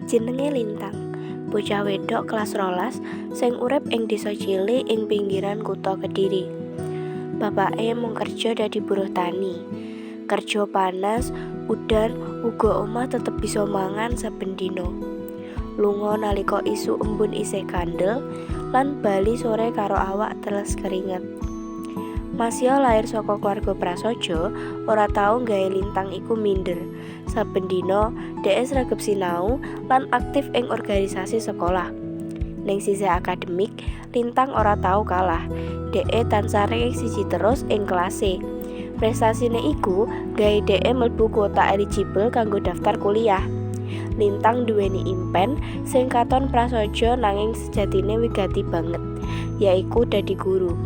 Jenenge Lintang, bocah wedok kelas 12 sing urip ing desa cilik ing pinggiran kutha Kediri. Bapake mung kerja dadi buruh tani. Kerja panas, udan, uga omah tetep bisa mangan saben dina. Lunga nalika isuk embun isih kandel lan bali sore karo awak teles keringet. Masio lair saka keluarga prasaja, ora tau nggawe Lintang iku minder. Saben dina dheke sregep sinau lan aktif ing organisasi sekolah. Ning sisih akademik, Lintang ora tau kalah. Dheke tansah ranking siji terus ing kelase. Prestasine iku gawe dheke mlebu kuota eligible kanggo daftar kuliah. Lintang nduweni impen sing katon prasaja nanging sejatine wigati banget, yaiku dadi guru.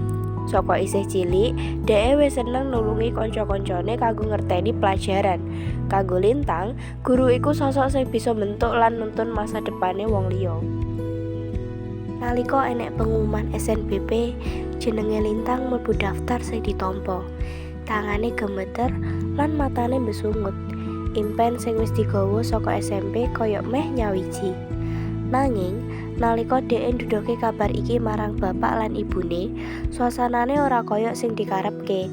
Saka isih cilik, dheke wis seneng nulungi kanca-kancane kanggo ngerteni pelajaran. Kanggo Lintang, guru iku sosok sing bisa mbentuk lan nuntun masa depane wong liya. Nalika enek pengumuman SNBP, jenenge Lintang mlebu daftar sing ditampa. Tangane gemeter lan matane mbesungut. Impen sing wis digawa saka SMP kaya meh nyawiji. Nanging, nalika dheke nduduhke kabar iki marang bapak lan ibune, suasanane ora kaya sing dikarepke.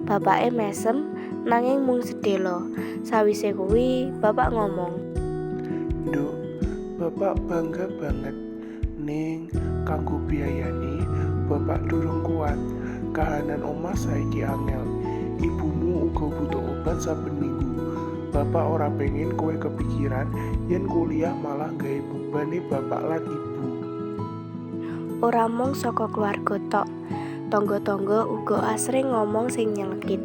Bapake mesem nanging mung sedhela. Sawise kuwi, bapak ngomong, "Nduk, bapak bangga banget. Ning kanggo biayane, bapak durung kuat. Kahanan omah saiki angel. Ibumu uga butuh obat saben minggu. Bapak ora pengen kowe kepikiran yen kuliah malah gawe bebane bapak lan ibu." Ora mung saka keluarga tok, tangga-tangga uga asring ngomong sing nyelekit.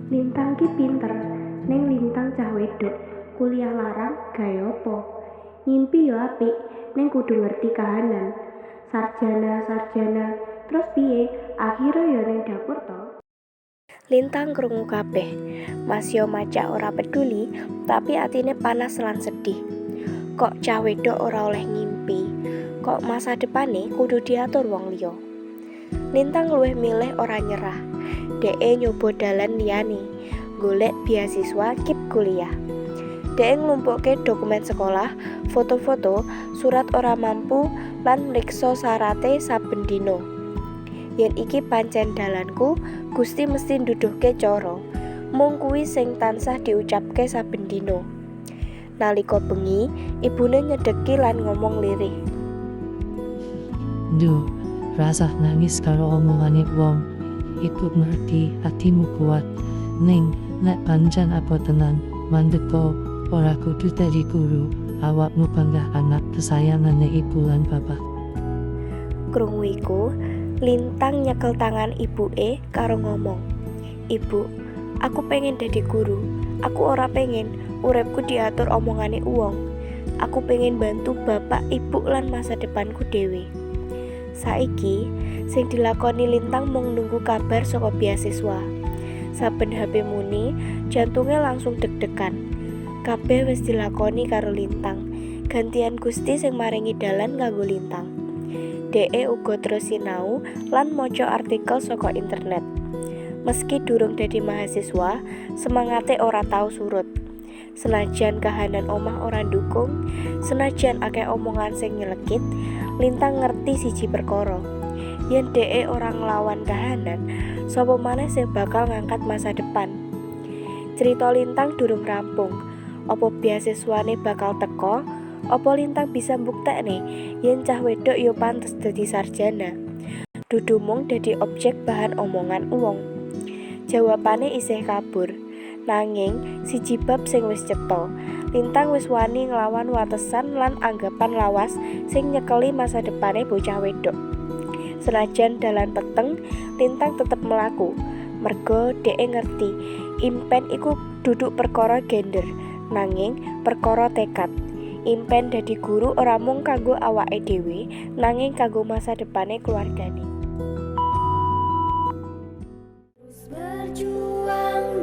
Lintang ki pinter, ning Lintang cah wedok, kuliah larang gawe apa? Ngimpi yo apik, ning kudu ngerti kahanan. Sarjana-sarjana, terus piye? Akhire yo ning dapur to. Lintang krungu kabeh. Masio macak ora peduli, tapi atine panas lan sedih. Kok cah wedok ora oleh ngimpi? Kok masa depane kudu diatur wong liya? Lintang luwih milih ora nyerah. Dheke nyoba dalan liyane, golek beasiswa KIP kuliah. Dheke nglumpukke dokumen sekolah, foto-foto, surat ora mampu lan mriksa syarate saben dina. Yen iki pancen dalanku, Gusti mesti nduduhke cara. Mung kuwi sing tansah diucapke saben dina. Nalika bengi, ibune nyedheki lan ngomong lirih. "Nduk, rasah nangis karo omongane wong. Ibu ngerti atimu kuat. Ning, nek pancen abot tenan, mandeko, ora kudu dadi guru. Awakmu panggah anak kesayangane ibu lan bapak." Krungu iku, Lintang nyekel tangan ibuke karo ngomong, "Ibu, aku pengen dadi guru. Aku ora pengen uripku diatur omongane uwong. Aku pengen bantu bapak, ibu lan masa depanku dhewe." Saiki, sing dilakoni Lintang mung nunggu kabar saka beasiswa. Saben HP muni, jantunge langsung deg-degan. Kabeh wis dilakoni karo Lintang. Gantian Gusti sing maringi dalan kanggo Lintang. Dheke uga terus sinau lan maca artikel saka internet. Meski durung dadi mahasiswa, semangate ora tau surut. Senajan kahanan omah ora ndukung, senajan akeh omongan sing nyelekit, Lintang ngerti siji perkara. Yen dheke ora nglawan kahanan, sapa maneh sing bakal ngangkat masa depan? Cerita Lintang durung rampung. Apa beasiswane bakal teka? Apa Lintang bisa mbuktekne yen cah wedok yo pantes dadi sarjana? Dudu mung dadi objek bahan omongan uwong. Jawabane isih kabur. Nanging siji bab sing wis cetha, Lintang wis wani nglawan watesan lan anggapan lawas sing nyekeli masa depane bocah wedok. Senajan dalan peteng, Lintang tetep mlaku. Merga dheke ngerti, impen iku duduk perkara gender, nanging perkara tekad. Impen dadi guru ora mung kanggo awake dhewe, nanging kanggo masa depane keluargane. Terus berjuang.